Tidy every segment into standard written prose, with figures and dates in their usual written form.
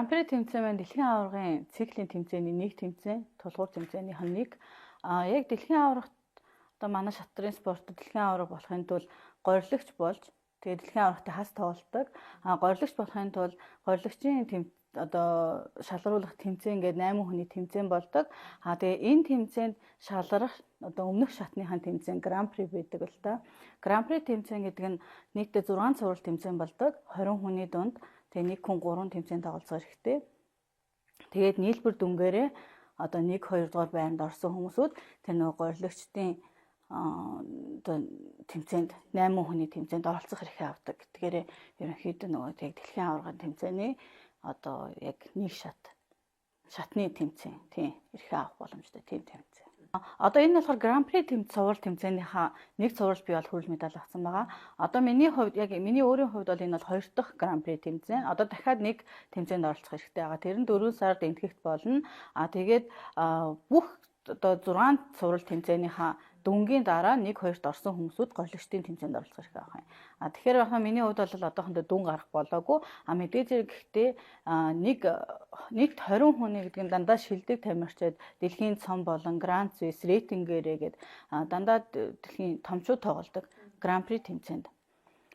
Гран-при тэмцээн маань дэлхийн аваргын циклийн тэмцээний нэг тэмцээн, тулгуур тэмцээнийх нь нэг. Яг дэлхийн аваргт одоо манай шатрын спортод дэлхийн аварга болохын тулд горилагч болж, тэгээд дэлхийн аваргатай хас тоглолдог. Горилагч болохын тулд горилагчийн одоо шалгаруулах тэмцээн гээд 8 хүний тэмцээн болдог. Тэгээ энэ тэмцээнд шалрах одоо өмнөх шатныхаа тэмцээн Гран-при байдаг л да. Гран-при тэмцээн гэдэг нь нийтдээ 6 цуврал тэмцээн болдог. 20 хүний дунд тэгээ нэг хүн 3 тэмцээнд тоглолцох хэрэгтэй. Тэгээд нийлбэр дүнгээрээ одоо 1 2 дугаар байранд орсон хүмүүсүүд тэр нөгөө горилагчдын одоо тэмцээнд 8 хүний тэмцээнд оролцох эрхээ авдаг. Тэгэхээр ерөнхийдөө нөгөө тэг дэлхийн аваргын тэмцээний одоо яг нэг шатны тэмцээн, тийм, эрхээ авах боломжтой тийм тэмцээн. Одоо энэ нь болохоор Гран-при цуврал тэмцээнийхаа нэг цуврал би бол хүрэл медаль авсан байгаа. Одоо миний хувьд, яг миний өөрийн хувьд бол энэ бол 2 дахь Гран-при тэмцээн. Одоо дахиад нэг тэмцээнд оролцох хэрэгтэй байгаа. Тэр нь 4 сард Энэтхэгт болно. Тэгээд бүх одоо 6 цуврал тэмцээнийхаа дүнгийн дараа 1 2-т орсон хүмүүсүүд горилагчдын тэмцээнд оролцох хэрэгтэй байх юм. Тэгэхээр баха миний хувьд бол одоохондоо дүн гарах болоогүй. Мэдээж хэрэг гэхдээ нэгт 20 хүний гэдэг нь дандаа шилдэг тамирчид дэлхийн цом болон Гранд Свис рейтингээрээ гээд дандаа дэлхийн томчууд тоглодог Гран-при тэмцээнд.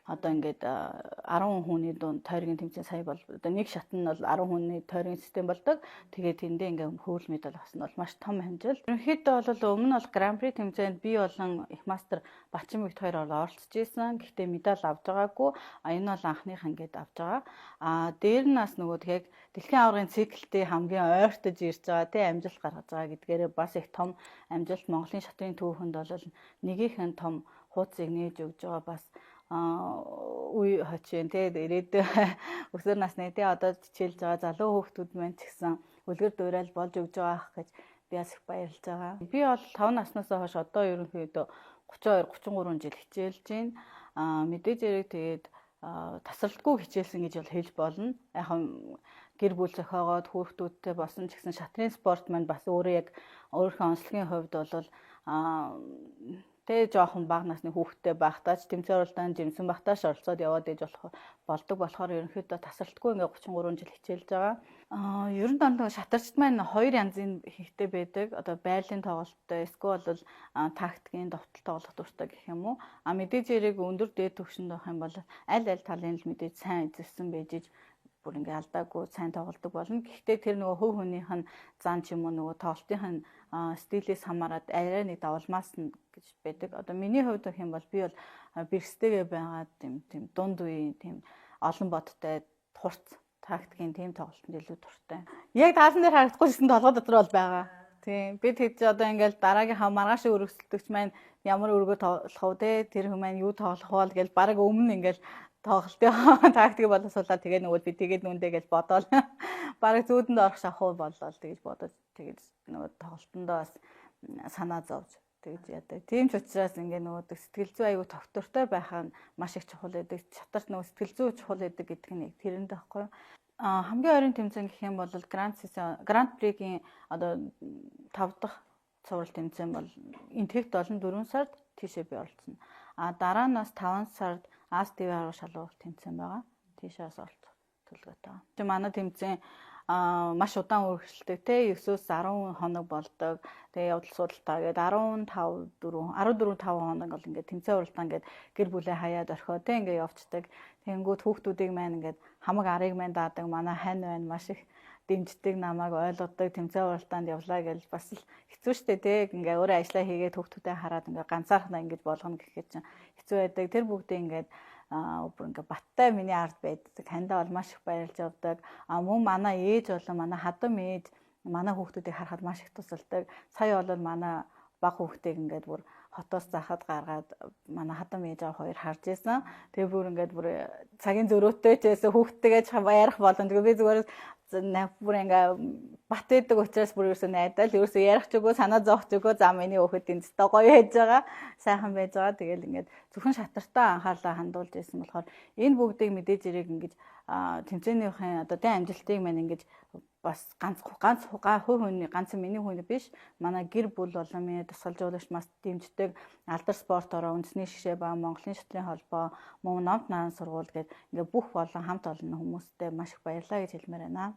Одоо ингээд 10 хүний дунд тойргийн тэмцээн сая бол одоо нэг шат нь бол 10 хүний тойргийн систем болдог. Тэгээд тэндээ ингээд хөрөл медаль авсан нь бол маш том амжилт. Ерөнхийдөө бол өмнө нь бол Гран-при тэмцээнд би болон их мастер Бачимбэгт хоёр бол оролцож исэн. Гэхдээ медаль авч байгаагүй. Энэ бол анхных ингээд авч байгаа. Дээр нь бас нөгөө яг дэлхийн аваргын циклтэй хамгийн ойртож ирж байгаа, тий, амжилт гаргаж байгаа гэдгээрээ бас их том амжилт. Монголын шатрын түүхэнд бол нэгийнхэн том хууцыг нээж өгж байгаа бас үе хочин, тий, ирээдүй өсвөр насны, тий, одоо хичээлж байгаа залуу хүүхдүүд маань ч гэсэн үлгэр дуурайл болж өгж байгаа ах гэж би бас их баярлж байгаа. Би бол 5 наснаас хойш одоо ерөнхийдөө 32 33 жил хичээлж байна. Мэдээж хэрэг тэгээд тасралтгүй хичээлсэн гэж бол хэлж болно. Яг гэр бүл зохиогоод хүүхдүүдтэй болсон ч гэсэн шатрын спорт маань бас өөрөө яг өөрийнхөө онцлогийн хувьд бол тэ жоохон бага насны хүүхэдтэй байхдаа ч тэмцээн уралдаанд жимсэн байхдаа ч оролцоод яваад ээж болох болдог болохоор ерөнхийдөө тасралтгүй ингээ 33 жил хичээлж байгаа. Ер нь дандаа шатарчд маань хоёр янзын хийхтэй байдаг. Одоо байрлалын тоглолттой, эсвэл бол тактикийн довтол тоглох дуртай гэх юм уу. Мэдээж хэрэг өндөр дээд түвшинд байх юм бол аль аль талын л мэдээж сайн эзэлсэн байж иж бүр ингээ алдаагүй сайн тоглодог болно. Гэхдээ тэр нөгөө хөв хүнийх нь зан ч юм уу нөгөө тоглолтынх нь стилээс хамаарат арай нэг давалмаас нь гэж байдаг. Одоо миний хувьд гэх юм бол би бол бэрхстэйгээ байгаад тийм дунд үеийн тийм олон бодтой хурц тактикийн тийм тоглолтод илүү дуртай. Яг таасан дээр харагдахгүй гэсэн толгой дотор бол байгаа. Тийм, би тэгж одоо ингээл дараагийнхаа маргааш өргөсөлтөгч маань ямар өргөө тоглох вэ те, тэр хүн маань юу тоглох вэ гэж бараг өмнө ингээл тоглолтын тактик боловсруулаад тэгээ нөгөө би тэгээд нүндээ гэж бодоол бараг зүүдэнд орох шахуу боллоо тэгж бодож тэгэж нөгөө тоглолтондоо бас санаа зовж тэгж яадаг. Тийм ч учраас ингээ нөгөө сэтгэл зүй аягүй тогтвортой байх нь маш их чухал байдаг. Шатарт нөгөө сэтгэл зүй чухал байдаг гэдэг нь яг тэрэнд байхгүй юу? Хамгийн ойрын тэмцээн гэх юм бол Гранд При-гийн одоо 5 дахь цуврал тэмцээн бол Энэтхэгт болон 4 сард тийшээ би оролцоно. Дараа нь бас 5 сард Аз ТV арга шалгуулах тэмцээн байгаа. Тийшээ бас оролцох төлөвлөгөөтэй байгаа. Манай тэмцээн маш удаан үргэлжилдэг, те, 9-өөс 10 хоног болдог. Тэгээ явдал судалтай гээд 15 4 14 5 хоног бол ингээд тэмцээн уралдаан гээд гэр бүлээ хаяад орхио, те, ингээд явцдаг. Тэнгүүд хүүхдүүдийг маань ингээд хамаг арыг маань даадаг. Манай хань байна, маш их дэмждэг, намайг ойлгодог. Тэмцээн уралдаанд явлаа гэж бас л хэцүү шттэ, те, ингээ өөрөө ажиллаа хийгээд хүүхдүүдээ хараад ингээ ганцаархнаа ингэж болгоно гэхэд чинь хэцүү байдаг. Тэр бүгдээ ингээд бүр ингээ баттай миний ард байдаг. Хандаа бол маш их баярлж явдаг. Мөн манай ээж болон манай хадам ээж манай хүүхдүүдийг харахад маш их тусалдаг. Сая бол манай баг хүүхдийг ингээд бүр хотоос захад гаргаад манай хадам ээж аав хоёр харж исэн. Тэгээ бүр ингээд бүр цагийн зөрөөтэй ч байсан хүүхдтэйгээ ч ярих боломжгүй. Би зүгээр бүр ингээ бат байдаг учраас бүр ерөөсөө найдал ерөөсөө ярих ч үгүй, санаа зовх ч үгүй. За, миний хүүхэд энэ өстой гоё байж байгаа, сайхан байж байгаа. Тэгэл ингээд зөвхөн шатартаа анхаарлаа хандуулж байсан болохоор энэ бүгдийг мэдээж хэрэг ингэж тэмцээнийхэн одоо тэ амжилтыг маань ингэж Бас ганц ганц хувь хүний, ганц миний хүний биш, манай гэр бүл болон миний дасгалжуулагч бас дэмждэг, Алдар спорт ороо, үндэсний шгшээ ба Монголын шатрын холбоо, мөн Номт наан сургууль гээд ингээ бүх болон хамт олон хүмүүстэй маш их баярлалаа гэж хэлмээр байна.